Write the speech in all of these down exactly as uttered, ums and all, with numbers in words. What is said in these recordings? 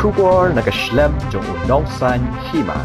Khubor na ka shlem jong u nongsaiñ hima.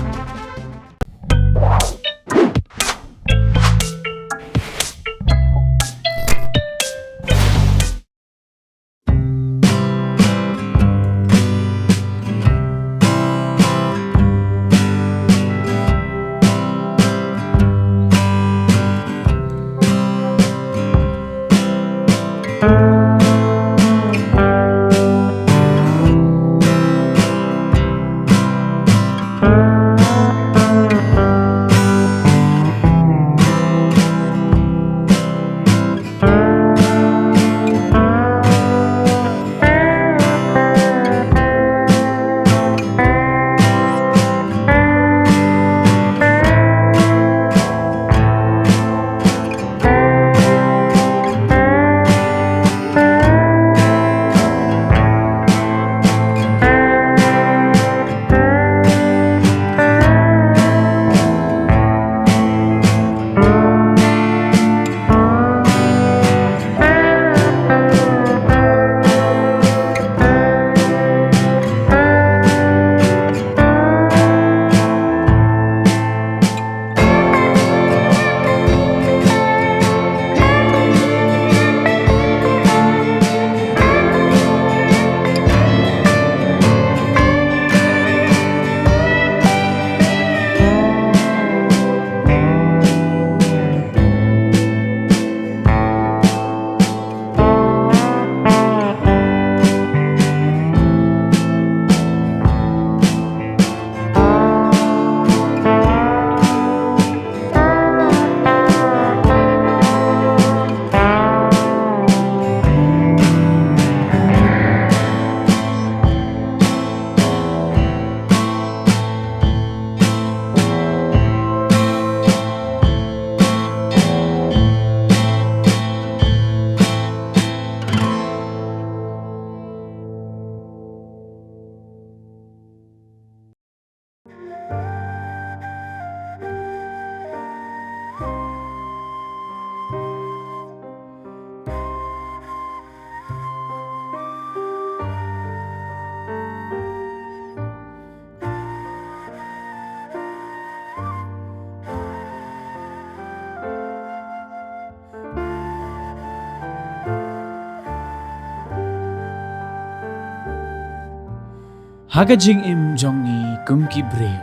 Ha ka jingim jong ngi kum ki briew,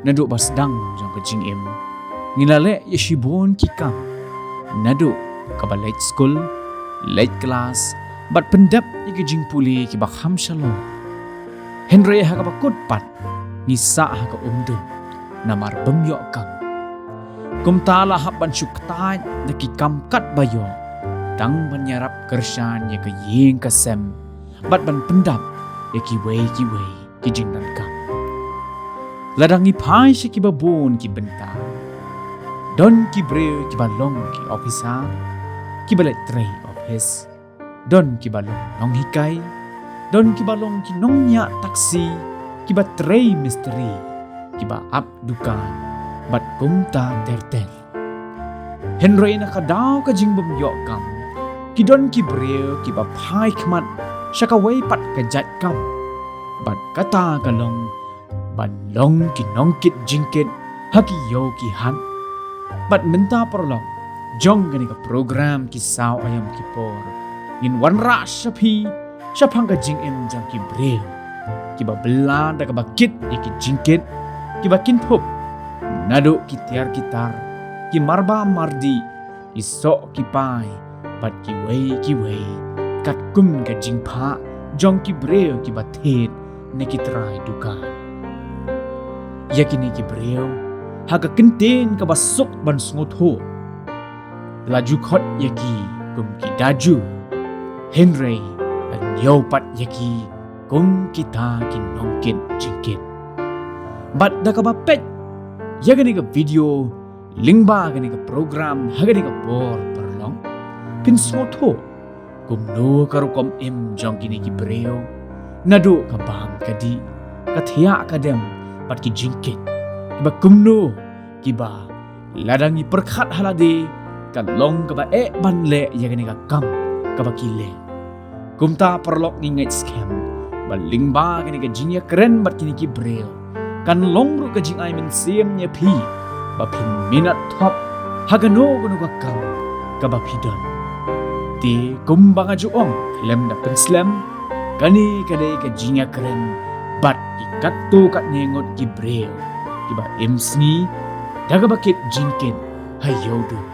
naduh ba sdang jong ka jingim, ngi la leh ïa shibun ki kam, naduh kaba leit skul, leit klas, bad pyndep ïa ki jingpule kiba kham shalor. Hynrei ha kaba kut pat, ngi sah ha ka umdum, namar bym ïoh kam. Kumta la hap ban shu ktait da ki kam katba ïoh, tang ban ïarap kyrshan ïa ka ïing ka sem, bad ban pyndap ïa kiwei kiwei ki jingdonkam. Lada ngi phai sha kiba bun ki bynta, don ki briew kiba long ki ophisar, kiba leit trei ophis, don kiba long nonghikai, don kiba long ki nongñiah taksi, kiba trei mistri, kiba ap dukan, bad kumta ter ter. Hynrei na ka daw ka jingbym ïoh kam, ki don ki briew kiba phai khmat sha kawei pat ka jait kam, bad kata ka long ban long ki nongkit jingkit ha ki ïew ki hat. Bad mynta paralok, jong kane ka program Ki Saw Aïom Ki Por, ngin wanrah sha phi shaphang ka jingim jong ki briew kiba bylla da kaba kit ïa ki jingkit, kiba kynthup naduh ki tiar ki tar, ki marba mardih, ki soh ki pai, bad kiwei kiwei, katkum ka jingphah jong ki briew kiba thied na ki trai dukan. Ïa kine ki briew, ha ka kyntien kaba suk ban sngewthuh, la ju khot ïa ki kum ki daju, hynrei la ñiew pat ïa ki kum kita ki nongkit jingkit. Bad da kaba peit ïa kane ka video lyngba kane ka program ha kane ka por, paralok, phin sngewthuh kumno ka rukom im jong kine ki briew, naduh ka bam ka dih, ka thiah ka dem, bad ki jingkit kiba kumno, kiba lada ngi pyrkhat ha lade, ka long kaba eh ban leh ïa kane ka kam kaba ki leh. Kumta paralok, ngi ngeit skhem ba Lyngba kane ka jingïakren bad kine ki briew, kan long ruh ka jingai mynsiem ïa phi ba phin minot thop ha kano kano ka kam kaba phi don. Te kumba nga ju ong khlem da pynslem, kane ka dei ka jingïakren bad ki katto katne ngut ki briew kiba im sngi da kaba kit jingkit ha ïew duh.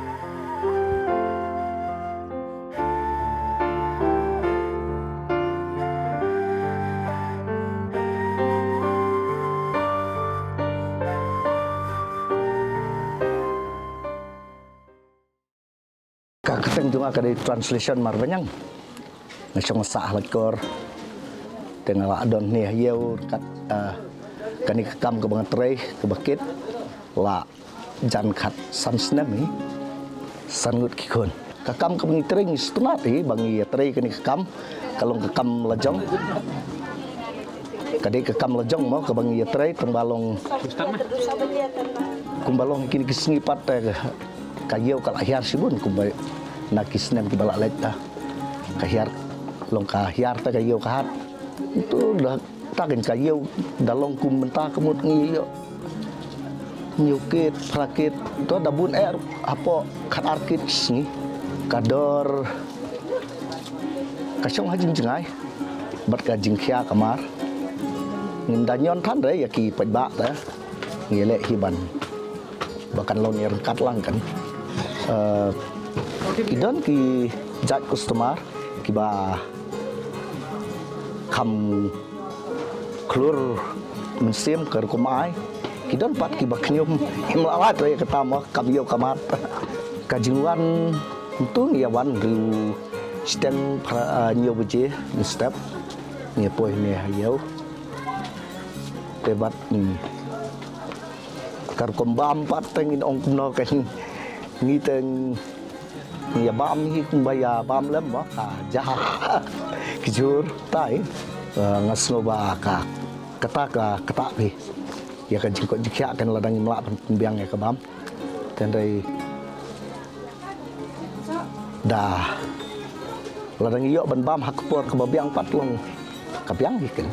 Ka kyrteng jong nga ka dei Translation Marbaniang. Nga shong sah ha Laitkor. Te nga la don hangne ha ïew kat, ah, kane ka kam kaba nga trei kaba kit la jan khat san snem hi. San ngut ki khun. Ka kam kaba ngi trei ngi sngewtynnat hi ba ngi ïa trei kane ka kam. Ka long ka kam la jong. Ka dei ka kam la jong mo kaba ngi ïa trei tang ba long. Kumba long kine ki sngi pat, eh, ka ïew ka la hiar shibun kumba na ki snem kiba la leit ta. Ka hiar long ka hiar ta ka ïew ka hat. Itu da ta kan ka ïew da long kum mynta ka mut ngi ïoh hynñiew kit, phra kit, to da bun eh hapoh khat ar kit sngi. Ka dor ka shong ha jingjngai bad ka jingkhia ka mar. Ngim da ñion than re ïa ki paidbah te ngi leh hi ban ba kan long ïa ryngkat lang kan. Eh, ki don ki jait customer kiba kham khlur mynsiem ka rukom ai. Ki don pat kiba khñium, im la lait re kata mo kam ïew ka mat. Ka jingwan ntu ngi ïa wan riew shiteng phra, ah, hynñiew baje mynstep. Ngi poi ne ha ïew. Te bad, hmm, ka rukom bam pat te ngin ong kumno ka ngi te ngi ïa bam hi kumba ïa bam lem ba ka ja ki jur tai. Eh, nga sngew ba ka kata ka kata hi ïa ka jingkoit jingkhiah kan lada ngim lah ban pynbiang ïa ka bam. Te hynrei da lada ngi ïoh ban bam ha ka por kaba biang pat long ka biang hi kan.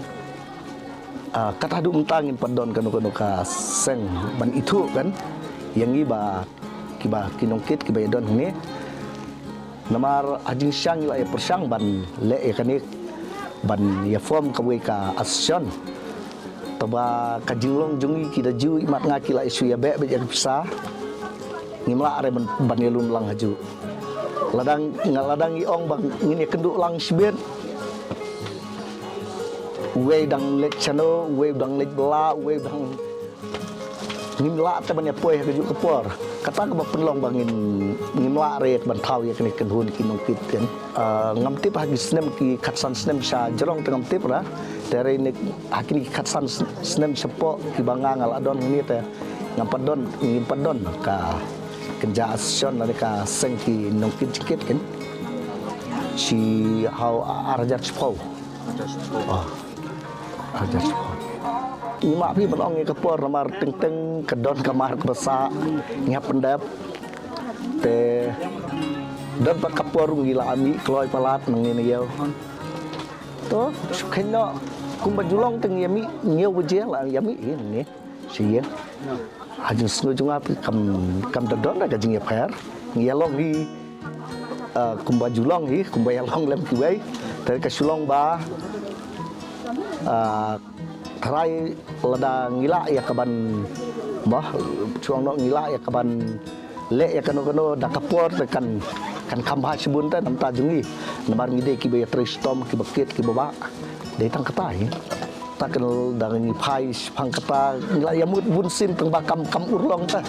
Ah, kata haduh mynta ngim pat don kano kano ka seng ban ithuh kan ïa ngi ba kiba ki nongkit kiba ïa don hangne. Namar ha jingshisha ngi la ïa pyrshang ban leh ïa kane ban ïa form kawei ka association. Taba ka jinglong jong ngi ki da ju imat nga ki la ïa shu ïa beh beh ïa ka pisa. Ngim lah re ban, ban ïa lum lang ha ju. Lada nga lada ngi ong ba ngin ïa kynduh lang shibit. Uwei dang leit shano, uwei dang leit bylla, uwei dang ngim lah te ban ïa poi ha kajuh ka por. Kata kaba pynlong ba ngin, ngim lah re ban thaw ïa kane ka kynhun ki nongkit kan. Ah, ngam tip ha ki snem ki khatsan snem sha jrong te ngam tip ra. Te re ne ha kine ki khatsan snem shapoh kiba nga nga la don hangne te ngam pat don, ngim pat don ka kynja association lane ka seng ki nongkit jingkit kan. Shi haw ar hajar shiphew. Oh. Ar hajar shiphew. Ngi map hi ban ong ïa ka por namar teng teng ka don ka mar ka basa ngi hap pyndep. Te don pat ka por ngi la mih kloi palat nang ngi na ïew. To, shu kheiñ noh kumba ju long te ngi ïa mih hynñiew baje la ïa mih hi ngi. Shi ïa. Ha jingsngew jong nga kam, kam da don da ka jingïapher. Ngi ïa long hi, ah, kumba ju long hi, kumba ïa long lem kiwei. Te ka shu long ba, ah, tharai lada ngi lah ïa ka ban, bah, shu ong noh ngi lah ïa ka ban leh ïa kano kano da ka por te kan, kan kham bha shibun te namar ta jong ngi. Namar ngi dei kiba ïa trei shitom kiba kit kiba bah. Dei tang kata hi. Ta kan da ngi phai shaphang kata ngi la ïa mut bun sien tang ba kam, kam urlong ta.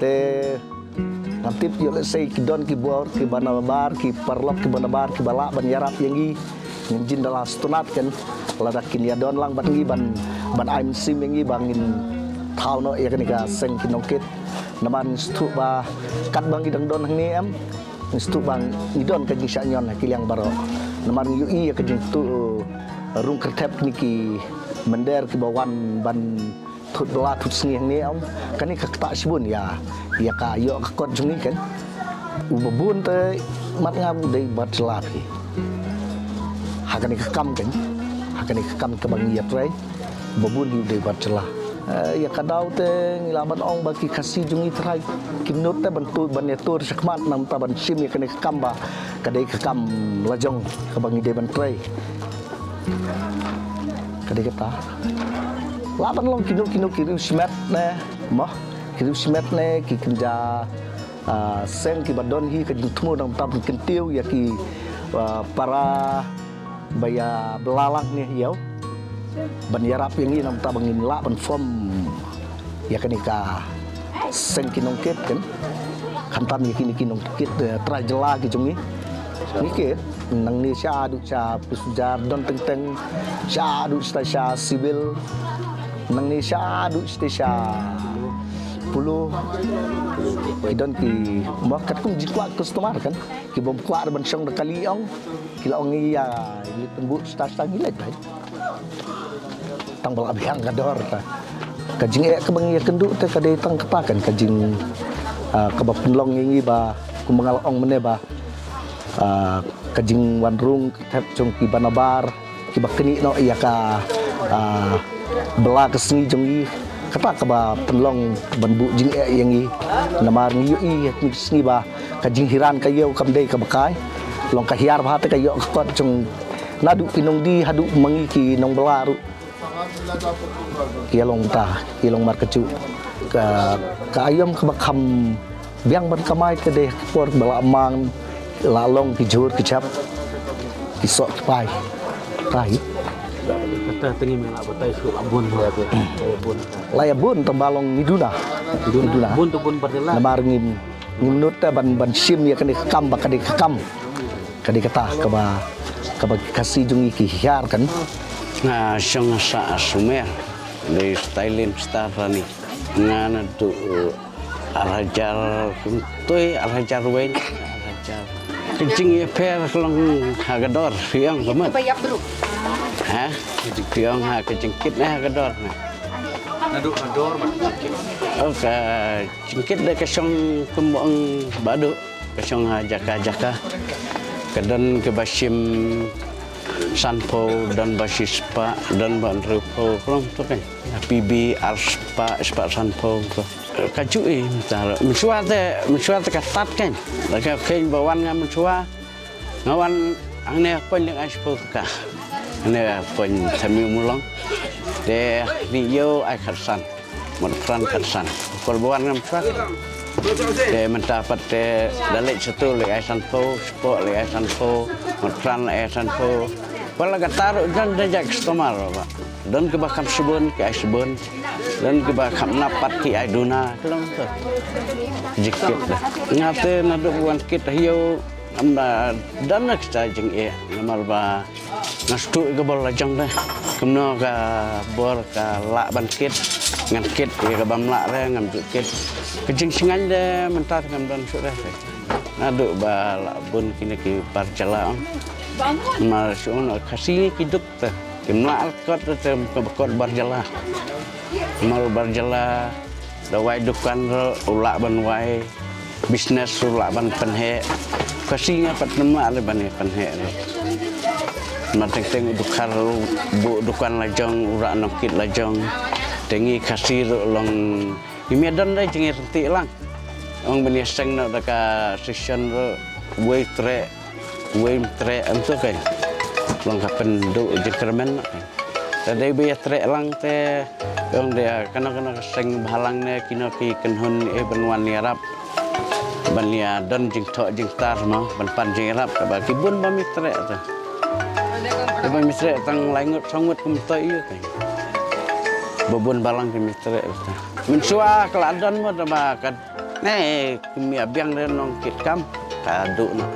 Te ngam tip ïoh lehse ki don ki bor kiba nabar ki paralok kiba nabar kiba lah ban ïarap ïa ngi. Ngin jin da la sngewtynnat kan lada kin ïa don lang bad ngi ban, ban ai mynsiem ïa ngi ba ngin thaw noh ïa kane ka seng ki nongkit. Namar ngi sngewthuh ba katba ngi dang don hangne em. Ngi sngewthuh ba ngi don ka jingshah ñion ha ki liang baroh. Namar ngi ïohi ïa ka jingthut rung kyrthep kine ki mynder kiba wan ban thut bylla thut sngi hangne em. Kane ka ktah shibun ïa, ïa ka ïoh ka kot jong ngi kan. Uba bun te mat nga u dei Bah Jla phi. Ha kane ka kam kan, ha kane ka kam kaba ngi ïatrei, ba bun hi u dei bar jylla. Eh, ïa ka daw te ngi lah ban ong ba ki Khasi jong ngi trai, ki nud te ban tu, ban ïatur shakhmat namar ta ban shim ïa kane ka kam ba, ka dei ka kam lajong, kaba ngi dei ban trei. Ka dei kata. Lah ban long kino kino ki riew shimet ne, mo, ki riew shimet ne, ki kynja, ah, seng kiba don hi ka jingthmu namar ta ban kyntiew ïa ki, ah, para ba ïa bla lang ne ïa u. Ban ïarap ïa ngi namar ta ba ngin lah ban form ïa kane ka seng ki nongkit kan. Khamtam ïa kine ki nongkit, eh, trai jylla ki jong ngi. Ngi kit nangne shaduh sha Pisujar don teng teng, shaduh sha, sha Civil. Nangne shaduh sha, sha Polo. Ki don ki, mo, katkum jingkwah customer kan. Ki bym kwah ban shong da kali ong. Ki la ong ïa, ïa pynbud star star ngi leit bha. Tang ba la biang ka dor ta. Ka jingeh kaba ngi ïakynduh te ka dei tang kata kan ka jing, ah, kaba pynlong ïa ngi ba kumba nga la ong mynne ba, ah, ka jingwan rung ka thep jong kiba nabar, kiba knieh noh ïa ka, ah, bla ka sngi jong ngi. Kata kaba pynlong ban buh jingeh ïa ngi. Namar ngi ïohi ha kine ki sngi ba ka jinghiar ka ïew kam dei kaba kai. Long ka hiar bha te ka ïoh ka kot jong naduh ki nongdie haduh ma ngi ki nongbla ruh. Ki ïa long ta, ki ïa long markajuh. Ka, ka aïom kaba kham biang ban kamai te dei ha ki por ba la mang, la long ki jhur ki jhap, ki soh ki pai. Pai. Kata te ngim lah batai shuh, la bun, la bun. La ïa bun tang ba long ngi duna. Ngi duna. Bun tu bun bar jylla. Namar ngim, ngim nud te ban, ban shim ïa kane ka kam ba ka dei ka kam. Ka dei kata kaba, kaba Khasi jong ngi ki hiar kan. Nga shong ha Sah Sumer, dei Styling Star Rani. Nga naduh, eh, ar hajar kumtoi, ar hajar wei, ar hajar. Ka jingïapher ka long ha ka dor, phi ong ka mut. Ha? Phi ong ha ka jingkit ne ha ka dor ne. Naduh ha dor ba. Oh, ka jingkit de ka shong kumba ong ba duh. Ka shong ha jaka jaka. Ka don kaba shim sanphew, don ba shispah, don ba hynriewphew, ka long to kan. P B ar spah, spah sanphew to. Kajuh i mynta ruh. Mynshuwa te, mynshuwa te ka tad kan. La ka kheiñ ba wan nga mynshuwa. Nga wan hangne ha point leng ai shiphew tyngka. Hangne ha point Thamiu Mulong. Te ri ïew ai khatsan. Mut pran khatsan. Por ba wan ngam chwa. Te mynta pat te da leit satu leit ai sanphew, spah leit ai sanphew, mut pran leit ai sanphew. Por la kata ruh don da jait customer ba. Don kiba kham shibun ki ai shibun. Don kiba kham nap pat ki ai duna. Ka long to. Jingkit da. Nga te naduh ba wan kit ha ïew. Namar don na kita jingeh namar ba nga sdang ïa ka bor la jong de. Kumno ka bor ka lah ban kit, ngan kit, ïa ka bym lah de ngam ju kit. Ka jingshngaiñ de mynta ngam don shuh de. Naduh ba lah bun kine ki bar jylla ong. Namar shu ong Khasi ki duk te. Kim lah kot te, te ka kot bar jylla. Namar bar jylla da wai dukan ruh u lah ban wai, business u lah ban pynheh. Khasi nga pat ngam lah re ban ïa pynheh re. Namar teng teng u dukhan ruh, buh dukan la jong, u rah nongkit la jong. Te ngi Khasi ruh long ngim ïa don de jingïaryntih lang. Ong ban ïa seng noh da ka session ruh, wei treh, wei ym treh, ym to kan. Long ka pynduh jingkyrmen noh kan. Te dei ba ïa treh lang te, ong de kano kano ka seng bhalang ne kino ki kynhun eh ban wan ïarap. Ban ïa don jingthoh jingtar mo, ban pan jingïarap kaba ki bun bym ïa treh te. Te bym ïa treh tang lai ngut saw ngut kum to ïa kan. Ba bun balang kim ïa treh te. Mynshuwa ka la don mo te ba ka Ne, kim ïa biang de nongkit kam, ka duh noh.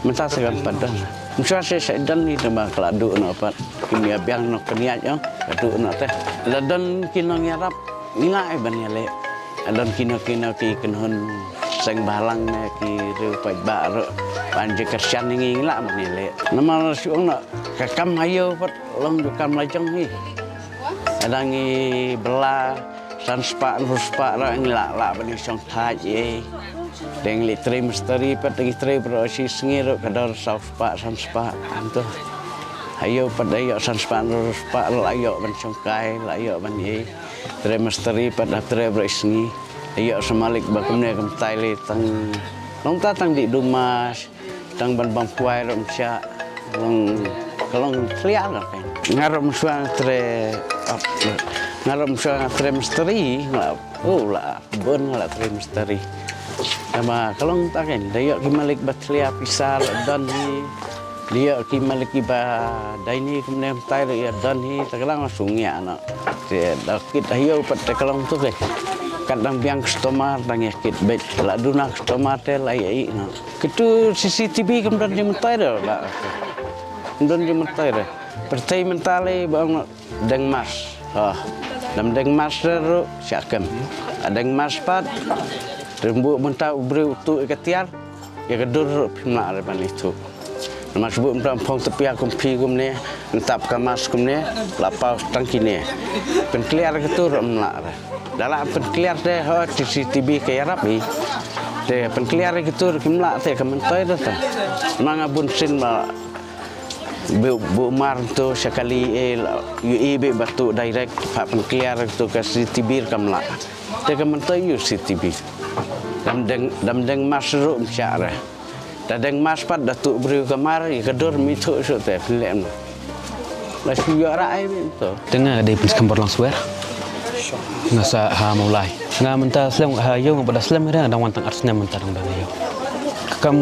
Mynta sa kam pat don. Mynshwa sa sa don hi te ba ka la duh noh pat. Kim ïa biang nongpynïaid noh, ka duh noh te. La don ki nongïarap, ngi lah ai ban ïaleh. La don kino kino ki kynhun seng bhalang ne ki riew paidbah ruh. Ban jingkyrshan ngi ngi lah ban ïaleh. Namar shu ong noh, ka kam ha ïew pat long ju kam la jong hi. Lada ngi bylla san spah hynriew spah ruh ngi lah lah ban ïa shong thait ïa. Te ngi leit trei mistri pat ngi trei baroh shi sngi ruh ka dor saw spah san spah. Hangto. Ïoh pat ïoh san spah hynriew spah la ïoh ban shongkai, la ïoh ban ïa. Tre mistri pat ha tre bri sngi. Ïoh sa malik ba kumne kumtai le tang. Long ta tang di dumas. Tang ban bam kwai rom sha. Long, long thlia la kan. Nga rom shuang tre ap. Nga rom shuang tre mistri. Nga, oh la. Bun la tre mistri. Nama kalong ta kan, da ïoh ki malik ba thlia pisa la don hi. Da ïoh ki malik ki ba dai ni kumne tai la ïa don hi, ta kalang sung ïa na. Te da kit ayo pat te kalong tu ke. Kat dang biang customer dang ïa kit bet la duna customer te la ïa i na. Kitu C C T V kam don jing mentai da la. Kam don jing mentai da. Pertai mentale ba deng mask. Ha. Dam deng mask ruh sha kem. Deng mask pat. Rembu mynta u briew tu ïa ka tiar. Ïa ka dur ruh phim lah re ban itu. Mask bu mynta phong tepia kum phi kum ne. Ntap ka mask kum ne. La paw tang kine. Pen clear ka tur em lah re. Dala pen clear te ho C C T V ka yarap i. Te pen clear ka tur kim lah te ka mentoi te. Manga bun sin ba Bu, bu mar tu sekali eh yu i be batu direct pa pen clear tu ka C T V kam lah. Te ka mentoi yu C T V. Dam deng dam deng mas ru mcha re. Da deng mas pat da tu briew ka mar i ka dur mi tu su te plen. La su yu ra ai be tu. Tenga dei pun skambor lang swer. Nga sa ha mulai. Nga mynta slem ha ïew nga bada slem ïa dang wan tang ar snem mynta dang dang ïew. Ka kam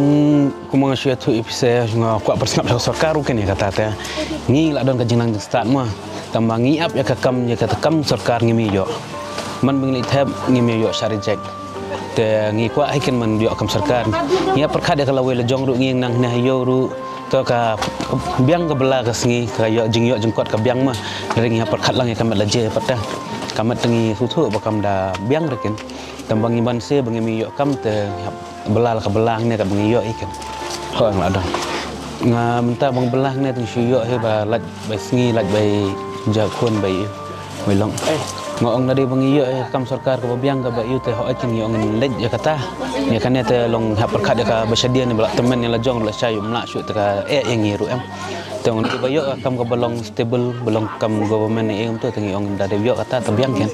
kumba nga shu ïathuh ïa phi se nga kwah pyrsngap sha ka sorkar ruh kane kata te. Ngi la don ka jingnang jingstad ma. Tangba ngi ap ïa ka kam ïa kata kam sorkar ngim ïoh. Man ba ngi leit thep ngim ïoh sha reject. Te ngi kwah hi ken man ïoh kam sorkar. Ngi ap pyrkhat ïa ka lawei la jong ruh ngi nang ne ha ïew ruh. To ka biang ka bela ka sngi ka ïoh jingïoh jingkot ka biang ma. Ring ïa pyrkhat lang ïa ka met la je pat ta. Ka met ngi suthu ba kam da biang re ken. Tang ba ngi ban se ba ngi mi ïoh kam te bela la ka bela ne ka ba ngi ïoh i ken. Ho nga dang. Nga mynta bang bela ne tang shu ïoh hi ba lait bai sngi lait bai ja khun bai bai long. Nga ong na dei ba ngi ïoh ïa ka kam sorkar ka ba biang ka ba ïoh te hooid ngi ong ngin leit ïa kata. Ïa kane te long hap pyrkhat ïa ka ba shadia ne ba la tymmen ïa la jong la sha ïoh mla shu te ka eh ïa ngi ruh em. Te ong dei ba ïoh ka kam ka ba long stable ba long kam government ne em tu te ngi ong da dei ïoh kata te biang ken.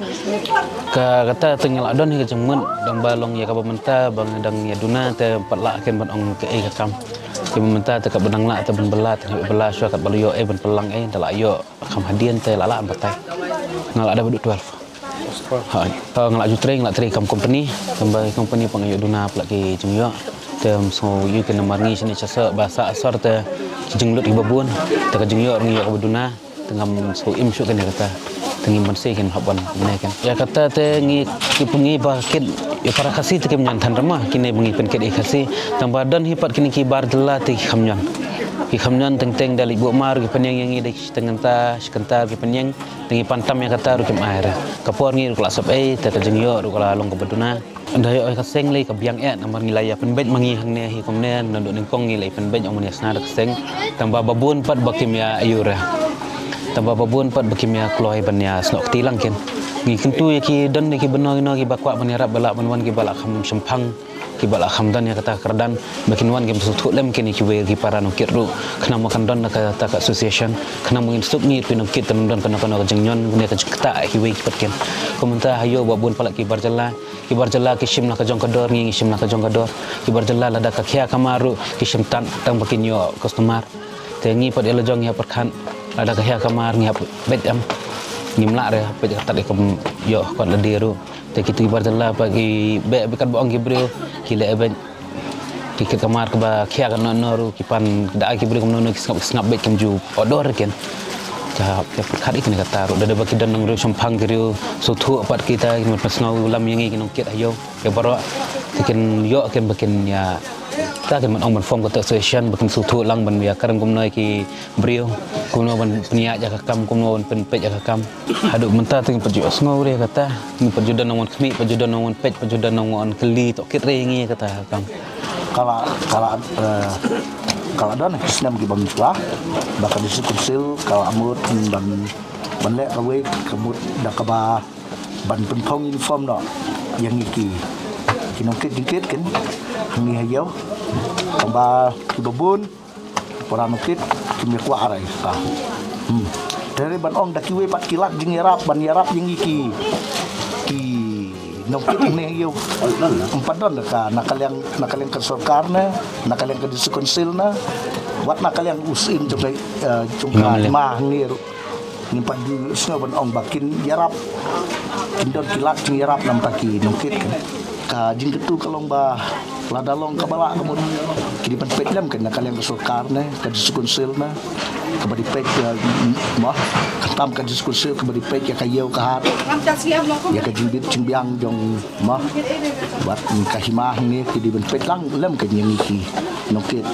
Ka kata te ngi la don hi ka jingmut dang ba long ïa ka ba mynta ba ngi dang ïa duna te pat la ken ban ong ka eh ka kam. Te ba mynta te ka ba dang la te ban bela te ban bela shu ka ba la ïoh eh ban pelang eh da la ïoh. Kam hadien te la la batai. Nga la da ba du twelve. Ha. Ha, nga la ju trei, nga la trei kam company. Kam ba company pang yu duna pla ki jingyo. Te so yu ke namar ngi sini chasa ba sa asar te ki jinglut ki babun. Te ka jingyo ngi yo ka ba duna. Te ngam so im shu kene kata. Te ngi ban se ken haban ne ken. Ya kata te ngi ki pungi ba kit ya para Khasi te kim nyan than rama kine ba ngi pen kit i Khasi. Tang ba don hi pat kine ki bar jylla te ki kham nyan. Ki kham nyan teng teng da li bu mar ki pen yang yang ngi da ki teng ta. Kynta ki pynïeng te ngi pan tam ïa kata ruh kim ai re. Ka por ngi ruh ka la sop ei te ka jingïoh ruh ka la long ka ba duna. Ynda ïoh ka seng lei ka biang eh namar ngi la ïa pynbeit ma ngi hangne hi kumne naduh nyngkong ngi la ïa pynbeit ong mane sna da ka seng. Tang ba babun pat ba kim ïa ayu re. Tang ba babun pat ba kim ïa kloi ban ïa snoh kti lang kin. Ngi kyntu ïa ki don ïa ki bynno ïa ki ba kwah ban ïarap ba lah ban wan ki ba lah kham shemphang. Ki ba la kham don ïa kata ka kyrdan ba kin wan kim sngewthuh lem kin ïa kiwei ki para nongkit ruh khnang ba kan don kata ka association khnang ba ngin suk ngi ruh ki nongkit kan don kano kano ka jingñion ne ka jingktah ïa kiwei ki pat kin. Kumta ha ïew ba bun palat ki bar jylla ki bar jylla ki shim la ka jong ka dor ngi ngi shim la ka jong ka dor ki bar jylla lada ka khia ka mar ruh ki shim tan tang ba kin ïoh customer. Te ngi pat ïa la jong ïa pyrkhat lada ka khia ka mar ngi hap beit em ngim lah re beit ka tat ïa ka ïoh kot la dei ruh. Te kitu ki bar jylla pat ki beh beh kat ba ong ki briew ki leh beit ki kit ka mar kaba khia ka no no ruh ki pan da ki briew kumno no ki sngap ki sngap beit kim ju order ken. Ka ka khat i kane kata ruh da da ba ki don nang riew shemphang ki riew sngewthuh pat kita ki mut sngew lam ïa ngi ki nongkit ha ïew. Ïa baroh te kin ïoh kin ba kin ïa ta kin man ong ban form kata association ba kin sngewthuh lang ban ïa kren kumno ïa ki briew kumno ban pynïaid ïa ka kam kumno ban pynpeit ïa ka kam. Haduh mynta te ngi pat ju sngew re kata ngi pat ju don nang wan khmih pat ju don nang wan peit pat ju don nang wan kylli tohkit re ngi kata ka kam. Ka la ka la eh, ka la don ki snem ki bym tla ba ka District Council ka la mut ban ban leh kawei ka mut da kaba ban pynphong uniform noh ïa ngi ki ki nongkit jingkit kin ha ngi ha ïew. Kaba ki babun para nongkit Kim ïa kwah rai ka. Hmm. Te hynrei ban ong da kiwei pat ki lad jingïarap ban ïarap ïa ngi ki, ki nongkit hangne ïew. Ym pat don ka na ka liang, na ka liang ka sorkar ne, na ka liang ka district council ne, wat na ka liang u syiem jong ka, eh, jong ka hima hangne ruh. Ngim pat ju sngew ban ong ba kin ïarap, kin don ki lad jingïarap namar ki nongkit kan. Ka jingkyntu ka long ba lada long kaba lah ka mut, ki dei ban peit lem kan na ka liang ka sorkar ne, ka district council ne, kaba dei peit ïa, mo, khamtam ka district council kaba dei peit ïa ka ïew ka hat, ïa ka jingbit jingbiang jong, mo, bad ka hima hangne, ki dei ban peit lang lem kan ïa ngi ki nongkit.